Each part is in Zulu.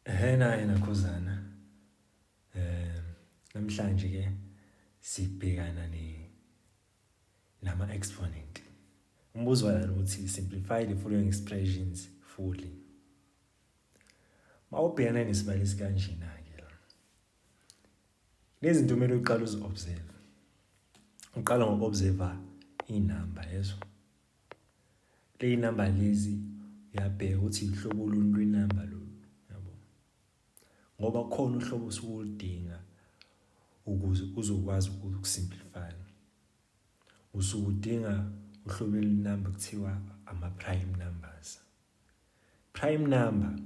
Ehena yena Khuzana. Eh namhlanje ke sibhekana ne nama exponent. Umbuzo walana uthi simplify the following expressions fully. Mawubhekana nesibalo esikanjena ke la. Lezi zinto kumele uqale uzi-observe. Uqala ngoku-observe inamba yezo. Le number lezi uyabheka ukuthi uhlobo oluni lwenamba lolu yabo ngoba kukhona uhlobo osuke uludinga ukuze uzokwazi ukusimplify usuke udinga uhlobo lwenamba kuthiwa ama-prime numbers. Prime number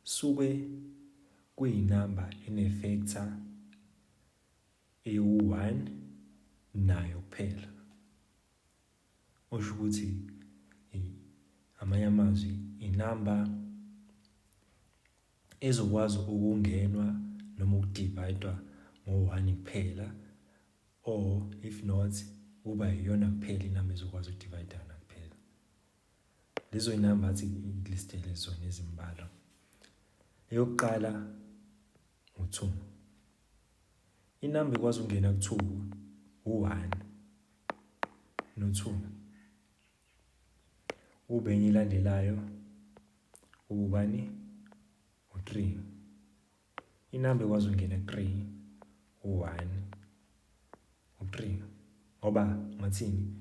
suke kuyinamba ene-factor ewu-1 nayo kuphela. Osho ukuthi amanye amazwi inamba ezokwazi ukungenwa noma ukudivayidwa ngo-1 kuphela or if not kuba iyona kuphela inamba ezokwazi ukudivayidana kuphela. Lezo inamba athi ngilistele zona ezimbalwa. Eyokuqala ngu-2. Inamba ekwazi ukungena ku-2 u-1 no-2. Ube enye ilandelayo ubani? U-3. Inamba ekwazi ukungena ku-3 u-1 u-3 ngoba ungathini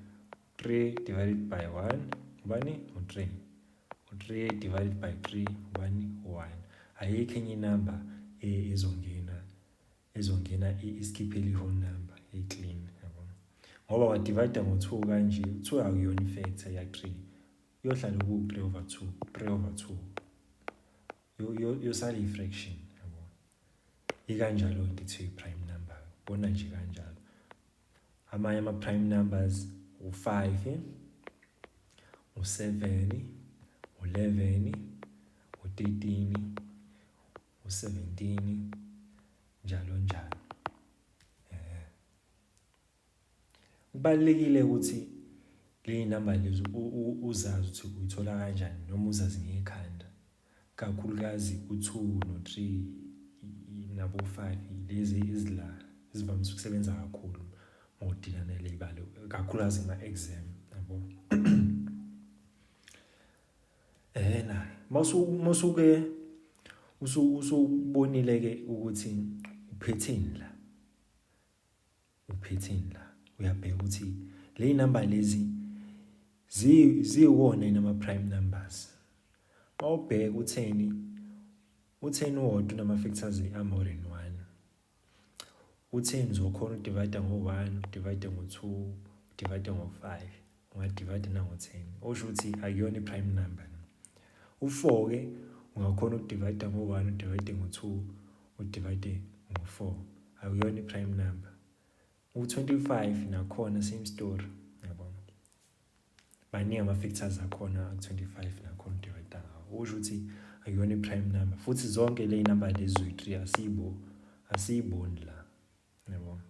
3 divided by 1 ubani u-3 u-3 divided by 3 ubani u-1 ayikho enye inamba ezongena ezongena isikhiphele i-whole number e-clean yabo ngoba wadivide ngo-2 kanje u-2 akuyona i-factor ya-3 kuyohlala ku-3 over 2 3 over 2 yosala i-fraction yabo ikanjalo into kuthiwa i-prime number bona nje kanjalo amanye ama-prime numbers u-5 u-7 u-11 u-13 u-17 njalo njalo. Eh kubalulekile ukuthi le namba lezi uzazi ukuthi uyithola kanjani noma uzazi ngekhanda kakhulukazi u-2 no-3 nabo-5 lezi ezila zivamise ukusebenza kakhulu uma udila naley'balo kakhulukazi kuma-exam yabo. Ehena masuke usubonile ke ukuthi uphetheni la uphetheni la uyabheka ukuthi le number lezi ziwona yini ama prime numbers mawubheka utheni utheni uwodwa unama factors a more than 1 Utheni uzokhona udivide ngo-1 udivide ngo-2 udivide ngo-5 ungadivide nango-10 osho ukuthi akuyona i-prime number u-4 ke ungakhona ukudivide ngo-1 udivide ngo-2 udivide ngo-4 akuyona i-prime number u-25 nakhona same story yabona Baningi ama-factors akhona ku-25 nakhona udivide ngawo. Okusho ukuthi akuyona i-prime number. Futhi zonke le number lezi zoyi-3 asiyibo asiyiboni la. Yabo.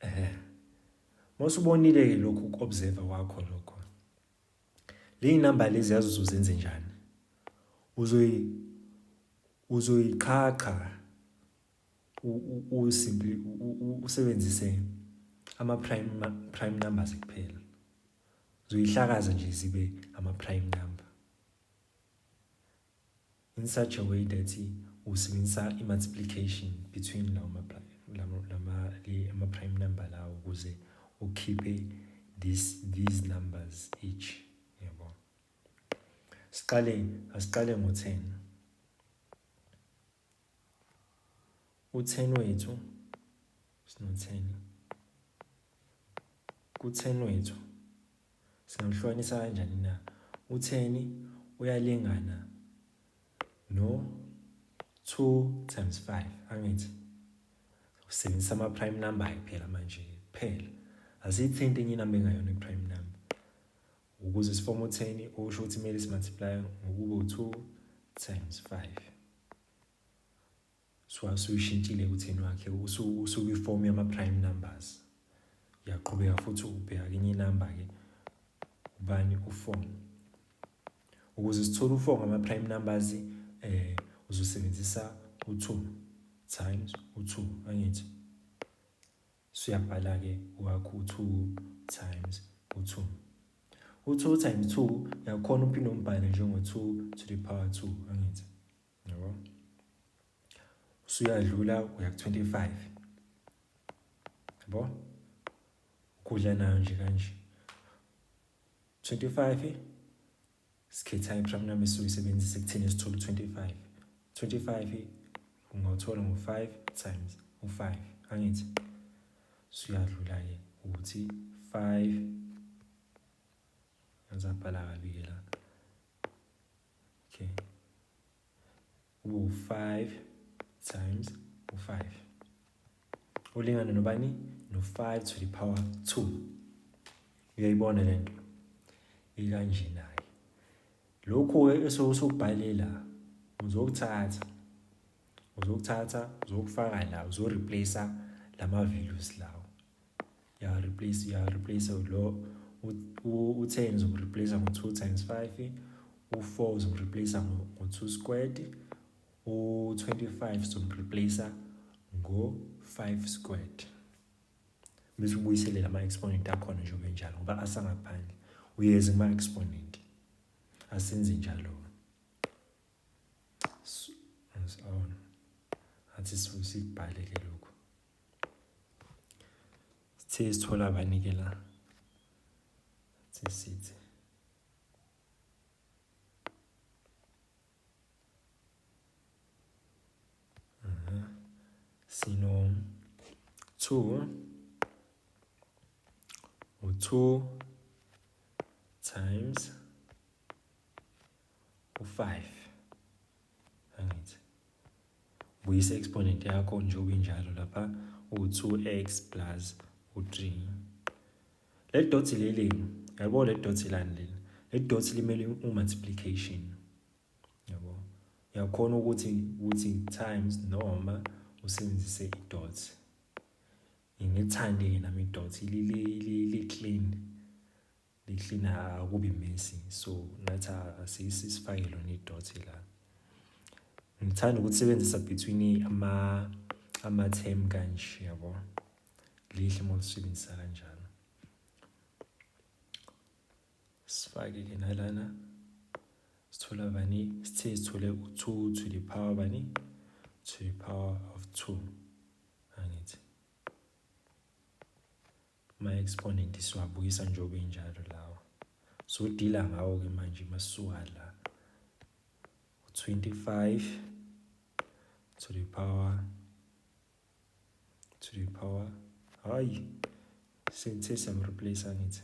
Eh. Mawusubonile ke lokhu uku-observe kwakho lokho. Le number lezi yazi uzozenze njani? Uzoyi uzoyiqhaqha usimply usebenzise ama prime prime numbers kuphela uzoyihlakaza nje zibe ama prime number in such a way that usebenzisa i-multiplication between lawo lama ama prime number lawo ukuze ukhiphe this these numbers each yabo siqale asiqale ngo-10 U-10 wethu sino-10 ku-10 wethu singamhlukanisa kanjani na u-10 uyalingana no 2 times 5 angithi usebenzisa ama-prime number phela manje kuphela asiyithinte enye inamba engayona i-prime number ukuze siforme u-10 okusho ukuthi kumele simultiply ngokuba u-2 times 5 Usuyishintshile u-10 wakhe usukwi-form yama-prime numbers. Uyaqhubeka futhi ubheka kenye inamba-ke ubani u-4. Ukuze sithole u-4 ngama-prime numbers uzosebenzisa u-2 times u-2, angithi? Suyabhala-ke wakho u-2 times u-2. U-2 times 2 uyakhona uphinde umbhale njengo-2 to the power 2, angithi? Yabo? Usuyadlula uya ku-25. Yabo? Ukudla nayo nje kanje. 25 sikhetha i-prime number esizuyisebenzisa ekutheni sithole u-25. 25 ungawuthola ngo-5 times u-5, angithi? Suyadlula-ke ukuthi 5 ngazabhala kabi-ke la. Okay. U-5 times u-5 ulingana nobani? No-5 to the power 2. Uyayibona le nto ikanje naye. Lokhu-ke esewusukubhale la uzokuthatha uzokufaka la, uzoreplace lama values lawo. Ya replace, ya replace lo u-10 uzomreplace ngo-2 times 5, u-4 uzomreplace ngo-2 squared, u-25 uzomreplace ngo-5 squared. Bese ubuyisele lama exponent akhona njengoba enjalo ngoba asangaphandle. Uyeze kuma exponent. Asenze njalo. On. Athi sikubhale ke lokho. Sithe sithola bani ke la? Sithi sithi sino 2 u2 times u5, angithi? Buyisa exponent yakho njengoba injalo lapha, u2x plus u3. Le dot leli, yabo, le dot lani leli, le dot limele u-multiplication, yabo. Uyakhona ukuthi times noma usebenzise i-dot. Ngithande-ke nami i-dot, li-clean, li-clean, akubi messy, so nathi asisifake lona i-dot la. Ngithanda ukusebenzisa between ama-term kanje, yabo, lihle uma ulisebenzisa kanjalo. Sifake-ke nalana, sithola bani? Sithe sithole u-2 to the power bani? To the power of 2, angithi? Ma-exponent siwabuyisa njengoba injalo lawa. So deala ngawo-ke manje masuka la, 25 to the power, hayi, sengithe siyamreplace, angithi?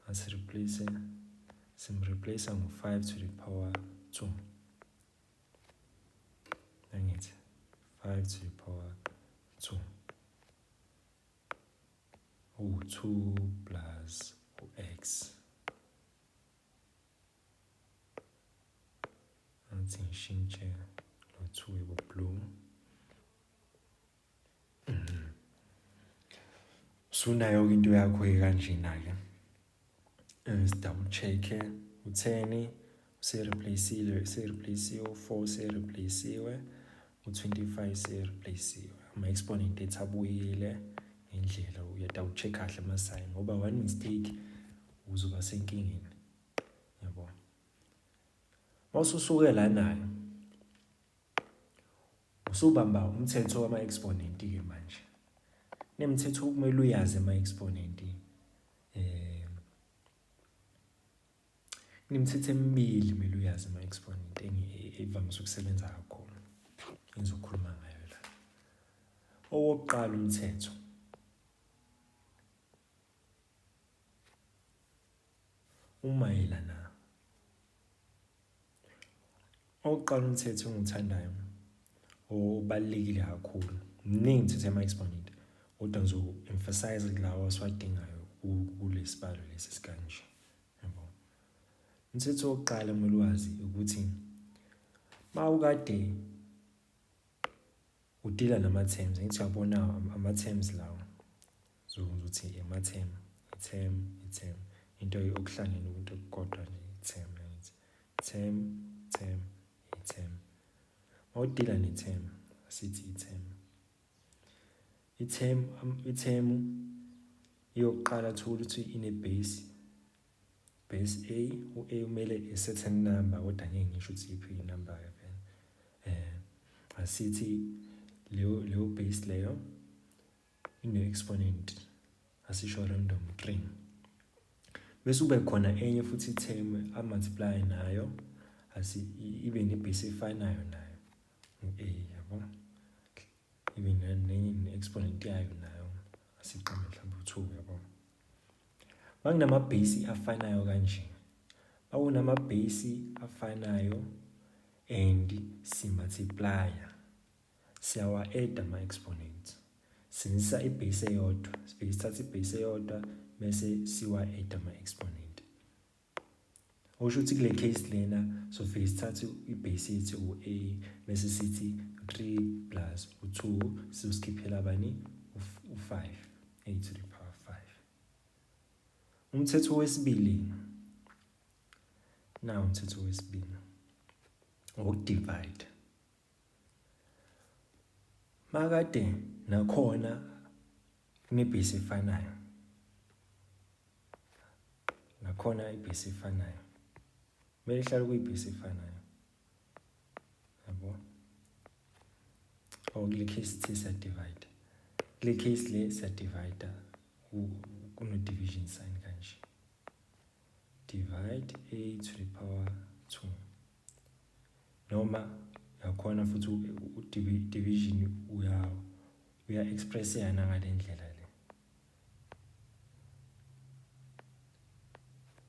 Asireplace, simreplace ngo-5 to the power 2, angithi? 5 to the power 2 u-2 plus u-x. Athi ngishintshe lo 2 ibe blue. Usunayo-ke into yakho-ke kanjena-ke. Double check, u-10 usereplaceile, sereplaciwe, u-4 sereplaciwe, u-25 sereplaciwe, ama-exponent ethu abuyile ngendlela. Uya double check kahle ama-sign ngoba one mistake uzoba senkingeni, yabo. Mawususuke lana-ke usubamba umthetho wama-exponent-ke manje. Kunemithetho okumele uyazi ama-exponent. Kunemithetho emibili kumele uyazi ama-exponent evamise ukusebenza kakhulu engizokhuluma ngayo la. Owokuqala umthetho umayelana, owokuqala umthetho engiwuthandayo obalulekile kakhulu, miningi imithetho yama-exponent kodwa ngizo-emphasize kulawa esiwadingayo kulesibalo lesi esikanje, yabo. Umthetho wokuqala kumele wazi ukuthi mawukade udeala nama-terms, ngithi uyabona ama-terms lawa, ngizothi ama-term, i-term, i-term, into okuhlangene, into okukodwa nje, i-term, angithi? Term, term, i-term. Mawudila ne-term, asithi i-term. I-term, i-term iyoqala thola ukuthi ine-base base A, u-A umele a certain number kodwa ngeke ngisho ukuthi iphi inumber ke vele. Asithi leyo base leyo ine-exponent asisho random 3. Bese kube khona enye futhi term a-multiply nayo asi ibe ne-base efanayo nayo u-A yabo. Ibe nenye ne-exponent yayo nayo asiqambe mhlawumbe u-2 yabo. Makunamabhesi afanayo kanje, makunamabhesi afanayo and si-multiplier, siyawa-add ama-exponents. Senzisa ibhesi eyodwa, sifike sithathe ibhesi eyodwa bese siwa-add ama-exponent. Okusho ukuthi kule case lena sofike sithathe ibhesi yethu u-A bese sithi 3 plus u-2 sizosikhiphela bani u-5, a to the power 5. Umthetho wesibili, nawu umthetho wesibili ngokudivide. Makade nakhona kunebhesi efanayo, nakhona ibhesi efanayo kumele ihlale kuyibhesi efanayo yabo. Oh, kule case thi siya divide, kule case le siya divide, kuno division sign kanje, divide a to the power 2 noma yakhona futhi u-division uya express yana ngale ndlela le,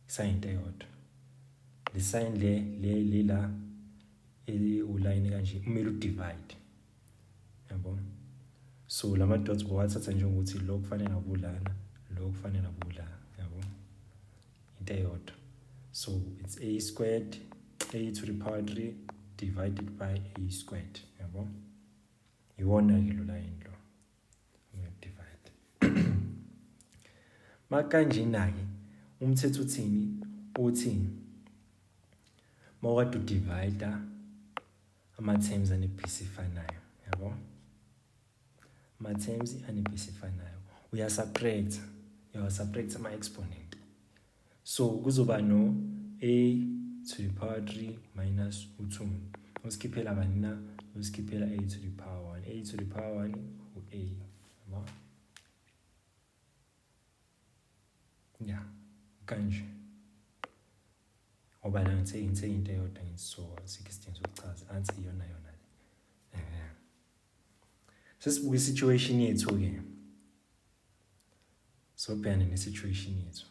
isayinto eyodwa le sign le le le la uline kanje kumele udivide yabo. So lama dots bowathatha njengokuthi lo kufanele ngabe ulana, lo kufanele ngabe ula yabo, into eyodwa. So it's a squared, a to the power 3 divided by a squared yabo. Iwona ke lo line lo divide. Makanjena ke umthetho uthini? Uthi mawukade udivide ama terms ane base efanayo yabo, ama terms ane base efanayo uya subtract, uya subtract ama exponent. So kuzoba no a to the power 3 minus u2, usikhiphela bani na? Usikhiphela a to the power 1, a to the power 1 u a yabo. Yeah, kanje ngoba la ngithe ngithe into eyodwa ngithi so asikho isidingo sokuchaza, ansi iyona yona le. Sesibuka i-situation yethu ke, sobhekana ne-situation yethu.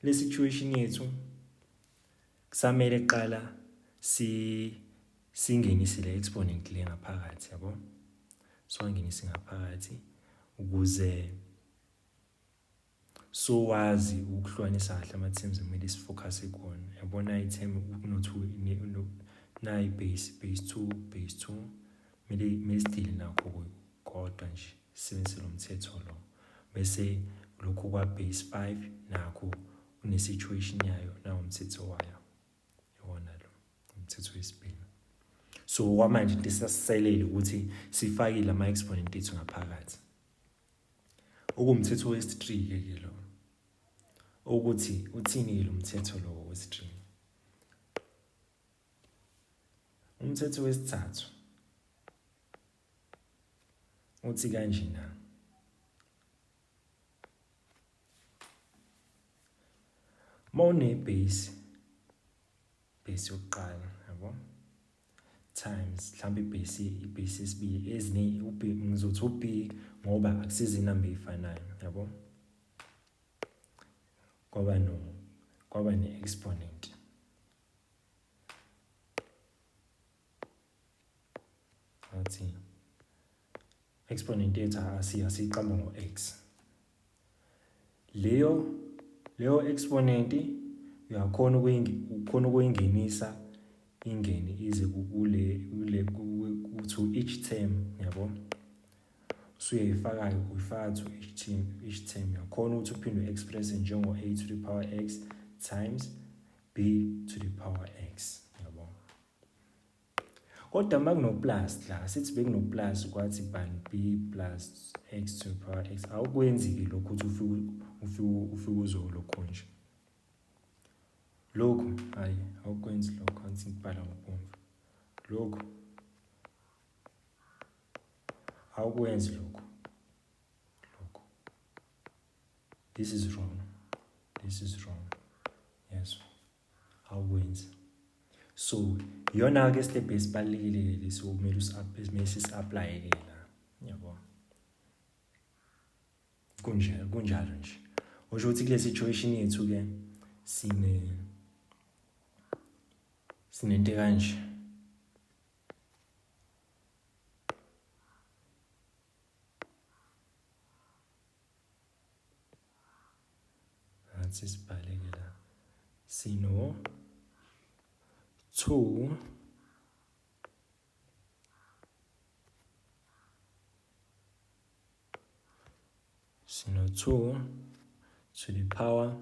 Le situation yethu kusamele kuqala si singenise le exponent le ngaphakathi yabo, so angenise ngaphakathi ukuze so wazi ukuhlukanisa kahle ama-terms kumele sifocus kuwona yabona. I-term kuno-2 nayi base, base 2, base 2 kumele sidile nakho kodwa nje sisebenzise lo mthetho lo, bese lokhu kwa base 5 nakho une-situation yayo nawo umthetho wayo, iwona lo umthetho wesibili. So kwamanje into esasiselele ukuthi sifakile ama-exponent ethu ngaphakathi, okuwumthetho wesi-3 ke ke lo, ukuthi uthini ke lo mthetho lo wesi-3. Umthetho wesithathu uthi kanje na, mawune base, base yokuqala yabo times mhlawumbe ibase yesibili eziningi u-b, ngizothi u-b ngoba akusizi inamba eyifanayo yabo, kwaba no kwaba ne-exponent athi exponent yethu asiyiqamba ngo-x. Leyo exponent uyakhona ukhona ukuyingenisa ingene ize kule kule to each term yabo. Usuyayifaka uyifaka to each term, each term uyakhona ukuthi uphinde u-express njengo a to the power x times b to the power x yabo. Kodwa uma kuno-plus la, sithi bekuno-plus kwathi bani b plus x to the power x, awukwenzi-ke lokhu ukuthi ufike ufike ufike uzolokhu nje. Lokhu hayi awukwenzi lokho, angithi ngibhala ngobomvu. Lokhu awukwenzi lokhu. Lokhu. This is wrong. This is wrong. Yes. Awukwenzi. So iyona ke step esibalekile ke lesi okumele usi sisi-apply ke la. Yabo. Kunje kunjalo nje. Usho ukuthi kule situation yethu ke sine sinento kanje. Ngathi sibhaleke la. Sino 2 sino 2 to the power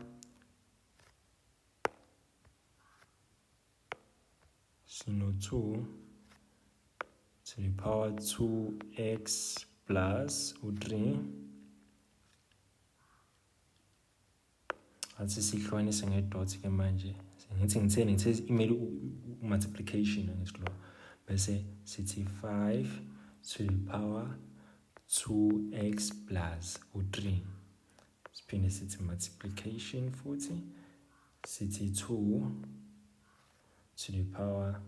sino 2 to the power 2x plus u3. Athi sihlukanise ngedot ke manje, ngithi ngitheni, ngithe imele u-multiplication, angithi lo, bese sithi 5 to the power 2x plus u3, siphinde sithi multiplication futhi sithi 2 to the power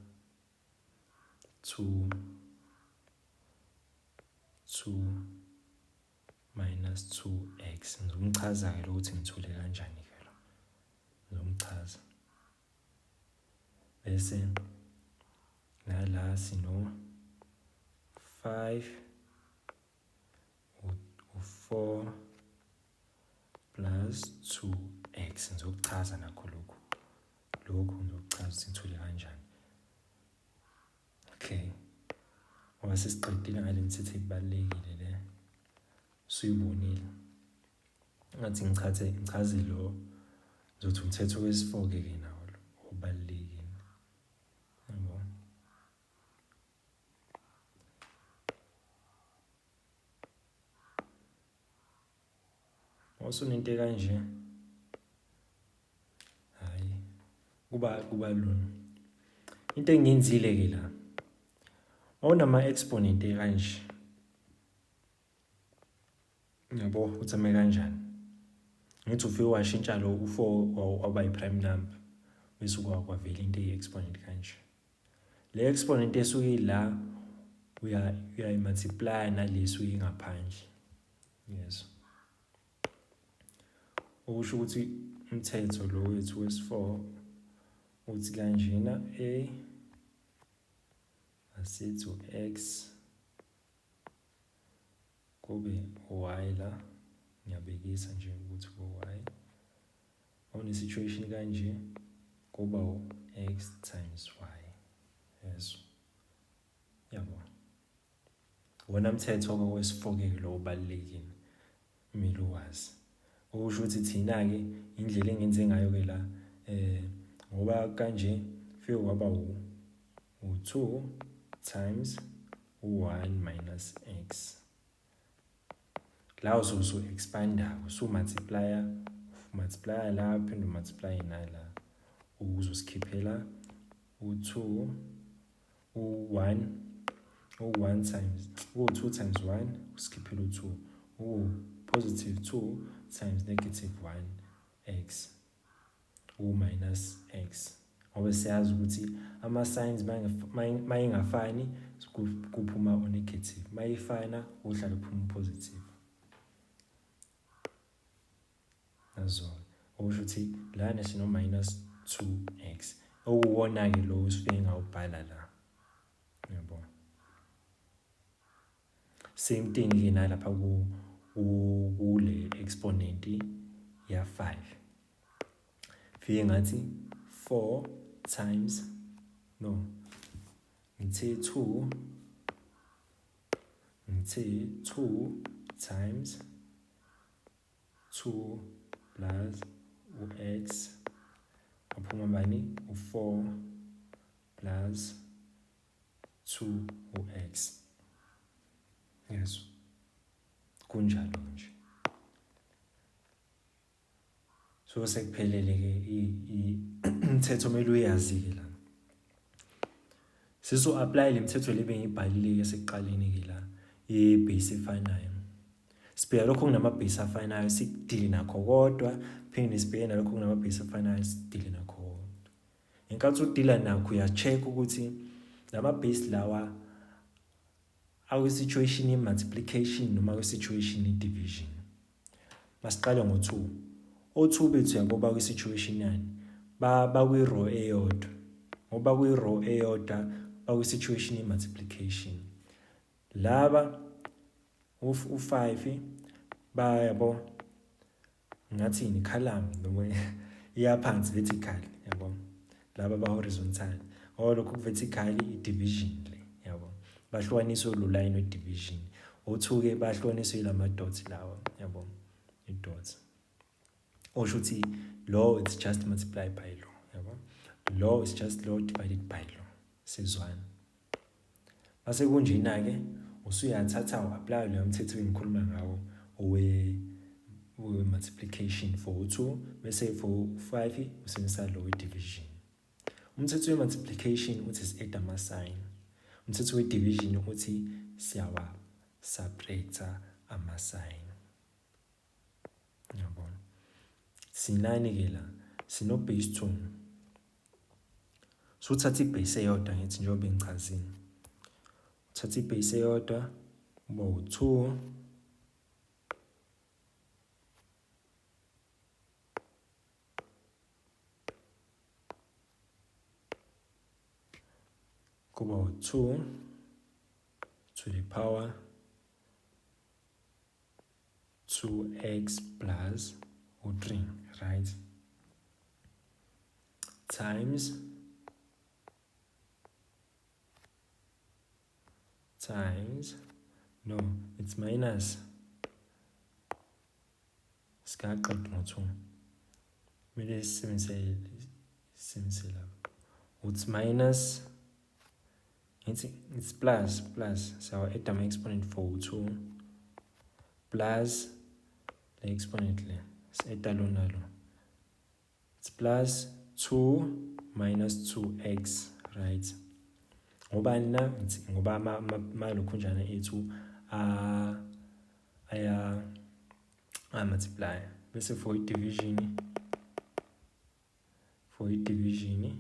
2 2 minus 2x. Ngizomchaza-ke lo ukuthi ngithule kanjani-ke lo, ngizomchaza. Bese nala sino 5 u4 plus 2x. Ngizokuchaza nakho lokhu, lokhu ngizokuchaza ukuthi ngithule kanjani. Okay, ngoba sesiqedile ngale mithetho ebalulekile le usuyibonile. Ngathi ngichathe ngichaze lo, ngizothi umthetho wesi-4 ke nawo lo obalulekile, yabo. Usunento kanje, hayi kuba lula. Into engiyenzile ke la, awunama exponent kanje, yabo, uthi ame kanjani. Ngithi ufike washintsha lo u4 waba i-prime number, bese kwavela into eyi-exponent kanje. Le exponent esuke ila uyayi-multiply nale esuke ingaphandle. Yes. Okusho ukuthi umthetho lo wethu wesi-4 uthi kanjena, a asithi u-x kube y la, ngiyabekisa nje ukuthi ku-y awune-situation kanje kuba u-x times y. Yes, yabo, wona mthetho-ke wesi-4 ke lo ubalulekile, kumele uwazi. Okusho ukuthi thina-ke indlela engenze ngayo-ke la, ngoba kanje fike kwaba u-2 times u-1 minus x. La usu-expanda, usu-multiplier, multiplier la, phinde umultiply nala, ukuzosikhiphela u-2 u-1 u-1 times u-2 times 1 usikhiphela u-2, u-positive 2 times negative 1 x u-minus x, ngoba siyazi ukuthi ama-signs mayengafani kuphuma u-negative, mayifana kuhlala kuphuma u-positive. Nazo okusho ukuthi lana sino minus 2x, okuwona-ke lo usifike ngawubhala la, yabo. Same thing ke nalapha kule exponent ya 5, fike ngathi 4 times, no, ngithe 2, ngithe 2 times 2 plus u-x, aphuma bani, u-4 plus 2 u-x. Yes. Kunjalo nje. So sekuphelele ke imithetho kumele uyazi ke la. Siso apply le mithetho le bengibhalile ke sekuqaleni ke la ye base efanayo. Sibheka lokho kunama base afanayo sikudile nakho kodwa phinde sibheke nalokho kunama base afanayo sidile nakho kodwa. Ngenkathi udila nakho uya-check ukuthi lama base lawa akwi-situation ye-multiplication noma kwi-situation ye-division. Masiqale ngo-2. O-2 bethu yabo bakwi-situation yani? Bakwi-row eyodwa. Ngoba kwi-row eyodwa bakwi-situation ye-multiplication. Laba u-5 bayabo ngathini column noma iya phansi vertical yabo laba ba horizontal ngoba lokhu ku vertical i division le yabo bahlukaniswe lo line we division othuke bahlukaniswe ilama dots lawa yabo i dots osho ukuthi lo it's just multiply by lo yabo lo is just lo divided by lo sizwana Mase kunjena-ke usuyathatha u-apply loyo mthetho engikhuluma ngawo owe-multiplication for u-2 bese for u-5 usebenzisa lo we-division. Umthetho we-multiplication uthi si-add ama-sign. Umthetho we-division uthi siyawa-subtracta ama-sign. Yabona. Sinani-ke la? Sino-base 2. Suthatha ibase eyodwa ngithi njengoba bengichazile. Uthatha ibase eyodwa uba u-2 kuba u-2 to the power 2x plus u-3 right times times no it's minus sikaqeda ngo-2 kumele sisebenzise sisebenzise lapha uthi minus ngithi it's plus plus siyawa-add ama-exponent for u-2 plus le exponent le si-adda lo nalo it's plus 2 minus 2x right ngobani na ngoba amalokhunjana ethu aya multiply bese for i-division for i-division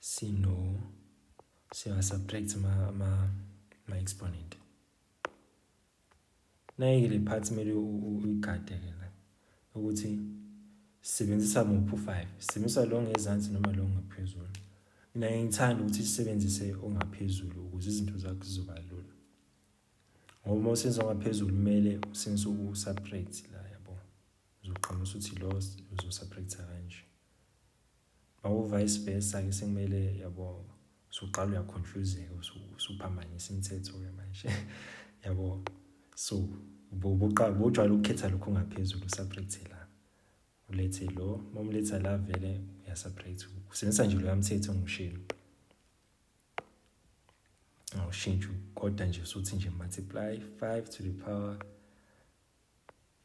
sino siya subtract ama ama ama exponent Nayi-ke le part kumele uyigade-ke la ukuthi sisebenzisa muphi u-five, sisebenzisa lo ngezansi noma lo ngaphezulu. Mina ngithanda ukuthi sisebenzise ongaphezulu ukuze izinto zakho zizoba lula. Ngoba uma usenza ongaphezulu kumele usebenzise u-subtract la yabo. Uzoqhamusa ukuthi lo uzo-subtract-a kanje. Maku-vice versa ke sekumele yabo usuqala uyaconfuseka usuphambanisa imithetho-ke manje yabo so bujwayele ukukhetha lokhu ongaphezulu usubtracte la ulethe lo uma umletha la vele uyasubtract usebenzisa nje loya mthetho engiwushilo awushintshi kodwa nje usuthi nje multiply 5 to the power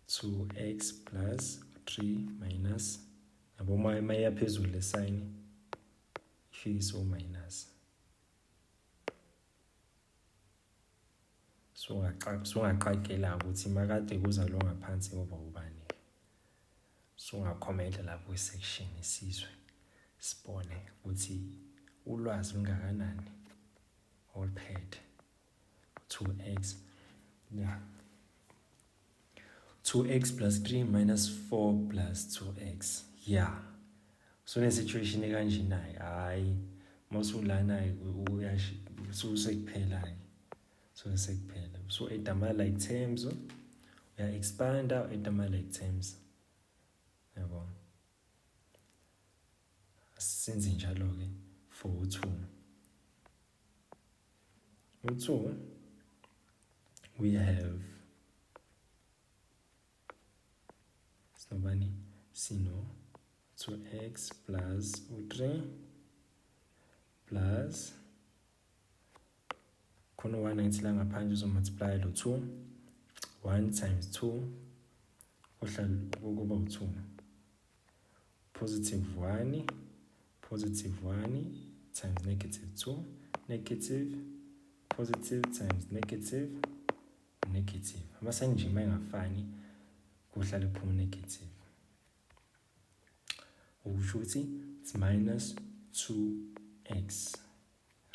2x plus 3 minus yabo uma iya phezulu le sign ifike iso minus sungaqagela ukuthi makade kuza lo ngaphansi ngoba ubani sungakhomenta lapho kwi-section isizwe sibone ukuthi ulwazi lungakanani oluphethe 2x yeah 2x plus 3 minus 4 plus 2x yeah so ne situation ekanje naye hayi mawusulana usekuphela ke so sekuphela so add ama like terms uya expanda add ama like terms yabo senze njalo ke for 2 u-2 we have sinobani sino 2x plus u-3 plus Khona u-1 angithi la ngaphandle uzomultiply lo 2. 1 times 2 kuhlala kuba u-2. Positive 1 positive 1 times negative 2 negative positive times negative negative. Amasayini nje uma engafani kuhlale kuphuma negative. Okusho ukuthi it's minus 2x,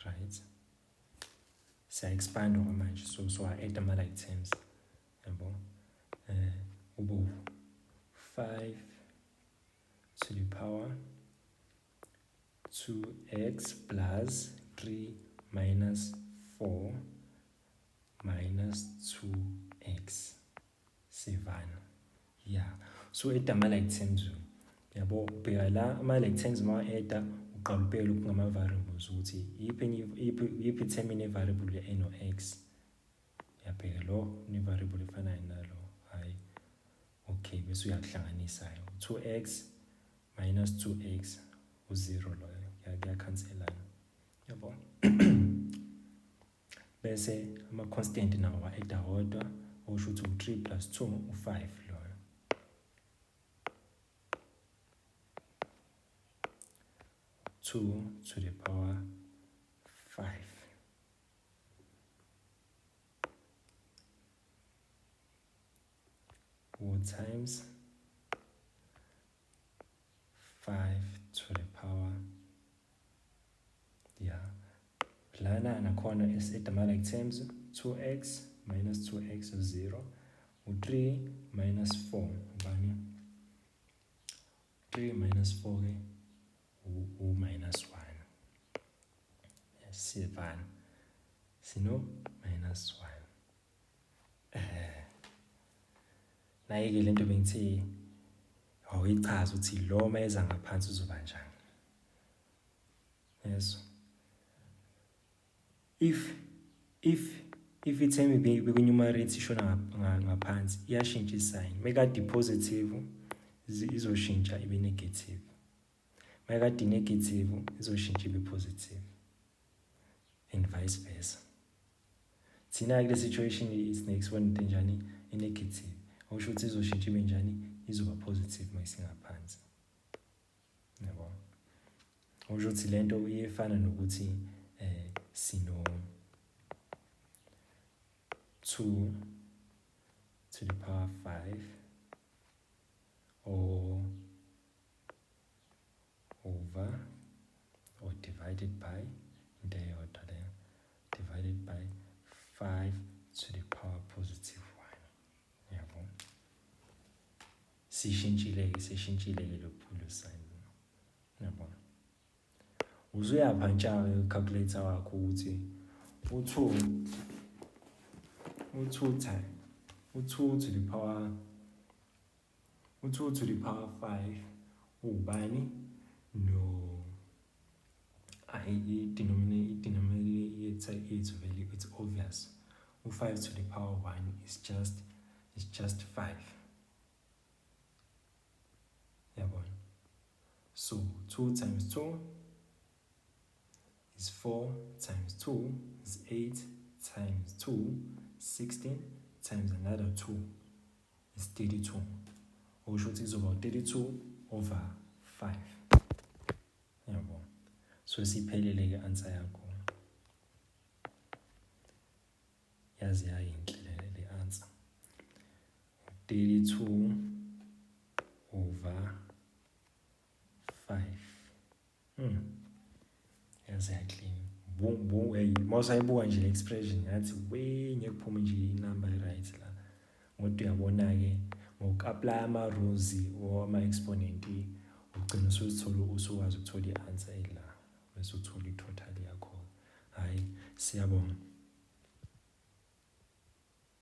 right? Siya expand okwamanje, so add ama like terms, yabo. Ubo 5 to the power 2x plus 3 minus 4 minus 2x, sivana. Yeah, so add ama like terms, yabo. Bheka la ama like terms, ma add uqala ubheke lokhu ngama variables ukuthi yiphi term ine variable ye no x. Uyabheka lo une variable efanayo nalo, hayi, okay, bese uyakuhlanganisa 2x minus 2x u0, loyo kuyakhanselana, yabo. Bese ama constant nawo wa-add wodwa, okusho ukuthi u3 plus 2 u5 loyo. 2 to the power 5. 4 times 5 to the power, yeah. Lana nakhona is-add ama like terms, 2x minus 2x is 0, u3 minus 4 ubani? 3 minus 4 ke u minus 1. Sivana sino minus 1. Naye ke lento bengithi awuyichaza ukuthi lo mayeza ngaphansi uzoba njani. Yes, if i-term beku-numerator ishona ngaphansi, iyashintsha i-sign. Mekade positive izoshintsha ibe negative, mayekade negative izoshintsha ibe positive, and vice versa. Thina kule situation is next one into enjani? I-negative, okusho ukuthi izoshintsha ibe njani? Izoba positive mayisingaphansi, yabo. Okusho ukuthi lento iyefana nokuthi sino 2 to the power 5 or over or divided by into eyodwa leyo, divided by 5 to the power positive 1, yabo. Sishintshile-ke, sishintshile-ke lo lo sign, yabo. Usuyaphantsha-ke calculator wakho ukuthi u-2 time u-2 to the power u-2 to the power 5 ubani no ayi i-denominator yethu vele, it's obvious, u-5 to the power 1 is just 5, yabona. So 2 times 2 is 4, times 2 is 8, times 2 16, times another 2 is 32. Okusho ukuthi kuzoba 32 over 5, yabo. So siphelele ke answer yakho, yazi yayinhle le answer, 32 over 5. Yazi ya-clean bu bu. Hey, mawusayibuka nje le expression, ngathi we ngeke kuphume nje inumber right la, ngoba uyabona ke ngoku-apply ama rules wama exponent ugcina usuthola, usukwazi ukuthola i-answer ela, bese uthola i-total yakho. Hayi, siyabonga.